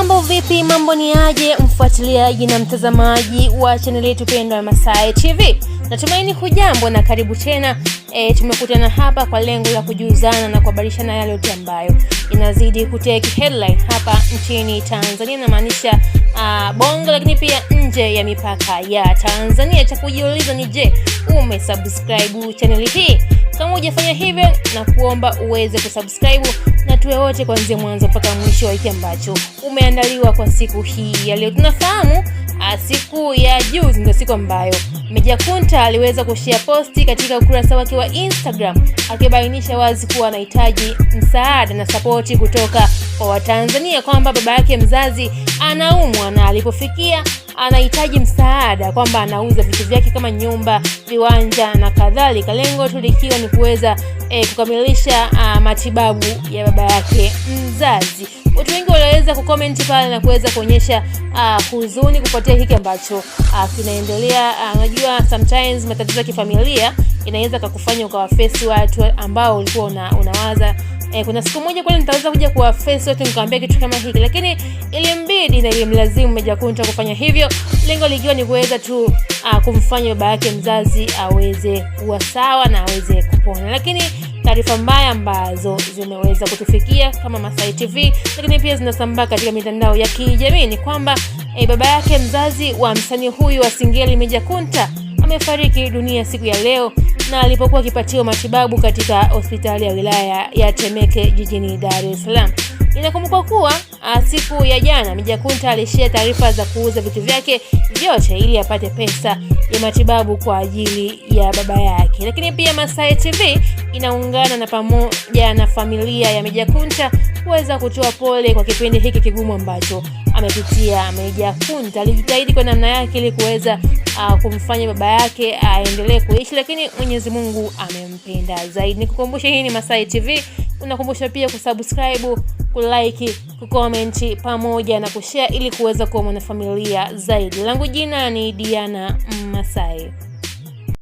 Mambo vipi? Mambo ni aje, mfuatiliaji na mtazamaji wa chaneli yetu pendwa ya Masai TV? Natumaini hujambo na karibu tena. Tumekutana hapa kwa lengo la kujuzana na kuhabarishana yale yote ambayo inazidi kutake headline hapa nchini Tanzania, namaanisha Bongo, lakini pia nje ya mipaka ya Tanzania. Cha kujiuliza ni je, umesubscribe chaneli hii? Kama hujafanya hivyo, na kuomba uweze kusubscribe na tuwe wote kuanzia mwanzo mpaka mwisho wa hiki ambacho umeandaliwa kwa siku hii ya leo. Tunafahamu siku ya juzi ndio siku ambayo Meja Kunta aliweza kushare posti katika ukurasa wake wa Instagram akibainisha wazi kuwa anahitaji msaada na sapoti kutoka kwa Watanzania, kwamba baba yake mzazi anaumwa na alipofikia anahitaji msaada, kwamba anauza vitu vyake kama nyumba, viwanja na kadhalika, lengo tu likiwa ni kuweza kukamilisha matibabu ya baba yake mzazi. Watu wengi waliweza kucomment pale na kuweza kuonyesha huzuni kufuatia hiki ambacho kinaendelea. Unajua sometimes matatizo ya kifamilia inaweza kukufanya ukawaface watu ambao ulikuwa unawaza kuna siku moja kweli nitaweza kuja kuwaface watu nikamwambia kitu kama hiki, lakini ilimbidi na ilimlazimu Meja Kunta kufanya hivyo, lengo likiwa ni kuweza tu kumfanya baba yake mzazi aweze kuwa sawa na aweze kupona. Lakini taarifa mbaya ambazo zimeweza kutufikia kama Masai TV, lakini pia zinasambaa katika mitandao ya kijamii ni kwamba baba yake mzazi wa msanii huyu wa Singeli Meja Kunta amefariki dunia siku ya leo na alipokuwa akipatiwa matibabu katika hospitali ya wilaya ya Temeke jijini Dar es Salaam. Inakumbukwa kuwa siku ya jana Meja Kunta alishare taarifa za kuuza vitu vyake vyote ili apate pesa ya matibabu kwa ajili ya baba yake. Lakini pia Masai TV inaungana na pamoja na familia ya Meja Kunta kuweza kutoa pole kwa kipindi hiki kigumu ambacho amepitia Meja Kunta. Alijitahidi kwa namna yake ili kuweza kumfanya baba yake aendelee kuishi, lakini Mwenyezi Mungu amempenda zaidi. Nikukumbushe, hii ni Masai TV. Unakumbusha pia kusubscribe, kulike, kucomment pamoja na kushare ili kuweza kuwa mwanafamilia zaidi. Langu jina ni Diana Masai.